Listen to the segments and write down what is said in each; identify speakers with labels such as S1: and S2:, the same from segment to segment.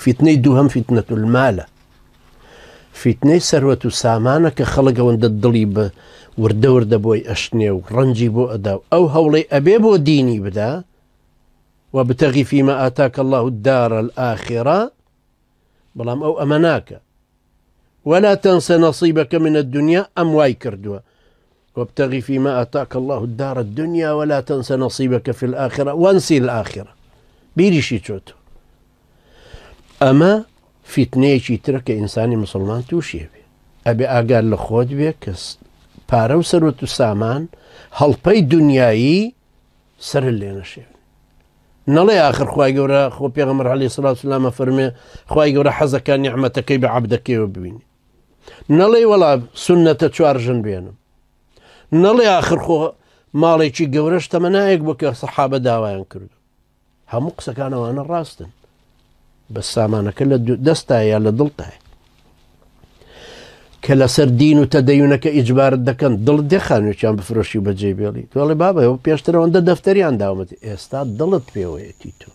S1: فیتنەی دووهەم فیتنەت المالە، فیتنەی سەروەت و سامانە کە خەڵک ئەوەندە دڵی بە وردە وردە بۆی ئەشنێ و ڕەنجی بۆ ئەدا و ئەو هەوڵەی ئەبێ بۆ دینی بدا، وابتغی فیما آتاک اللە الدار الآخرە، بەڵام ئەو ئەمە ناکە. ولا تنس نصیبک من الدنیا، ئەم وای کردووە. وابتغی فیما آتاک اللە الدار الدنیا ولا تنس نصیبک فی الآخرە وانسی الآخرە، بیریشی چۆتەوە. ئەمە فیتنەیەکی ترە کە ئینسانی مسلمان تووشی بێ. ئەبێ ئاگار لە خۆت بێ کە پارە و سەروەت و سامان هەڵپەی دنیایی سەر لێ نەشێن. نەڵێ ئاخر خوای گەورە، خۆ پێغەمبەر عەلەیهی سڵات وسلام فەرمێ خوای گەورە حەزەکە نیعمەتەکەی بە عەبدەکەیەوە ببینی. نەڵێ وەڵا سوننەتە چوار ژن بێنم. نەڵێ ئاخر خۆ ماڵێکی گەورەش تەمەنایەک بۆ کە سەحابە داوایان کردو. هەموو قسەکان ئەوانە ڕاستن، بەس سامانەکە لە دەستایە یا لە دڵتایە. کە لەسەر دین و تەدەیونەکە ئیجبارت دەکەن دڵت دێ خانوێکیان بفرۆشی و بەجێ بێڵی، تۆڵێ بابە ئەوە پێشتر ئەوەندە دەفتەریان داومەت، ئێستا دڵت پێوەیەتی، تۆ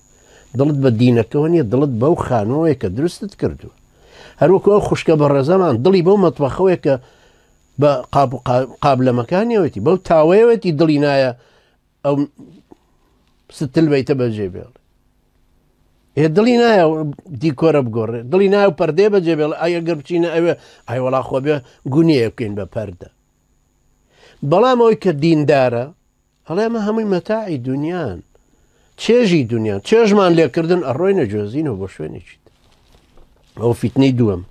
S1: دڵت بە دینەکەەوە نییە، دڵت بەو خانووەیە کە دروستت کردووە. هەروەکو ئەو خوشکە بەڕێزەمان دڵی بەو مەتبەخەوەیە کە بە قاب و قابلەمەکانیەوەتی، بەو تاوەیەوەتی دڵی نایە ئەو ستل بیتە بەجێ بێڵ. ئێ دڵی نایە دیکۆرە بگۆڕێ، دڵی نایە و پەردەیە بەجێ بێڵ. ئای ئەگەر بچینە ئەوێ، ئای وەڵا خۆ بێ گونەیە بکەین بە پەردە. بەڵام ئەوەی کە دیندارە ئەڵێ ئەمە هەمووی مەتاعی دنیان، چێژی دنیان، چێژمان لێکردن ئەڕۆینە جۆزینەوە بۆ شوێنێکی تر. ئەو فیتنەی دووەم.